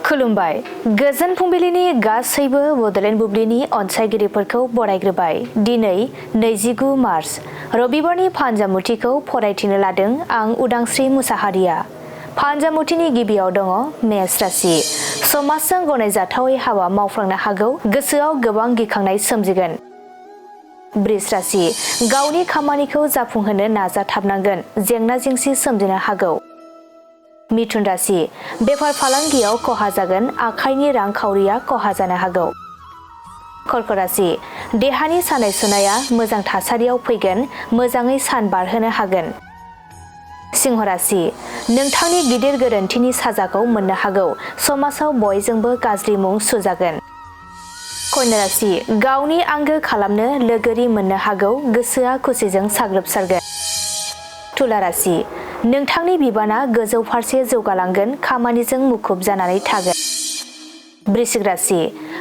खुलुमबाय गोजोन फुंबिलिनि गासैबो बडलेण्ड बुब्लिनि अनसायगिरिफोरखौ बरायग्रोबाय। दिनै 29 मार्च रबिबारनि फानजामुथिखौ फरायथिनो लादों आं उदांस्रि मुसाहारिया। फानजामुथिनि गिबियाव दङ मेष राशि। समाजजों गनायजाथावै हाबा मावफ्लांनो हागौ, गोसोआव गोबां गिखांनाय सोमजिगोन। बृष राशि। गावनि खामानिखौ जाफुंहोनो नाजाथाबनांगोन, जेंना जेंसि सोमजिनो हागौ। मिथुन राशि। बेफार फालांगियाव खहा जागोन, आखाइनि रांखावरिया खहा जानो हागौ। कर्क राशि। देहानि सानाय सुनाया मोजां थासारियाव फैगोन, मोजाङै सान बारहोनो हागोन। सिंह राशि। नोंथांनि गिदिर गोरोन्थिनि साजाखौ मोननो हागौ, समाजाव बयजोंबो गाज्रि मुं सुजागोन। कन्या राशि। गावनि आंगो खालामनो लोगोरि मोननो हागौ, गोसोआ खुसिजों साग्लोबसारगोन। तुला राशि। नोंथांनि बिबाना गोजौ फारसे जौगालांगोन, खामानिजों मुखुब जानानै थागोन। वृश्चिक राशि।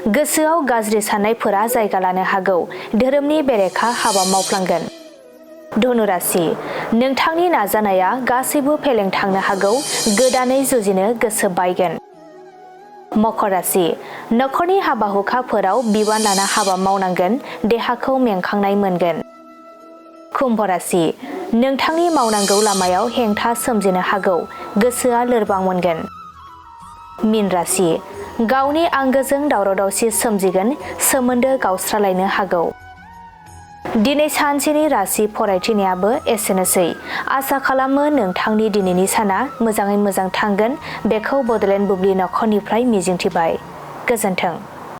गोसोआव गाज्रि साननायफोरा जायगा लानो हागौ, धोरोमनि बेरेखा हाबा मावफ्लांगोन। धनु राशि। नोंथांनि नाजानाया गासैबो फेलें थांनो हागौ, गोदानै जुजिनो गोसो बायगोन। मकर राशि। नखरनि हाबा हुखाफोराव बिबान लाना हाबा मावनांगोन, देहाखौ मेंखांनाय मोनगोन। कुम्भ राशि। नोंथांनि मावनांगौ लामायाव हेंथा सोमजिनो हागौ, गोसोआ लोरबां मोनगोन। मीन राशि। गावनि आंगोजों दावराव दावसि सोमजिगोन, सोमोन्दो गावस्रालायनो हागौ। दिनै सानसेनि राशि फरायथिनायाबो एसेनोसै। आसा खालामो नोंथांनि दिनैनि साना मोजाङै मोजां थांगोन, बेखौ बडलेण्ड बुब्लि नखरनिफ्राय मिजिंथिबाय। गोजोन्थों।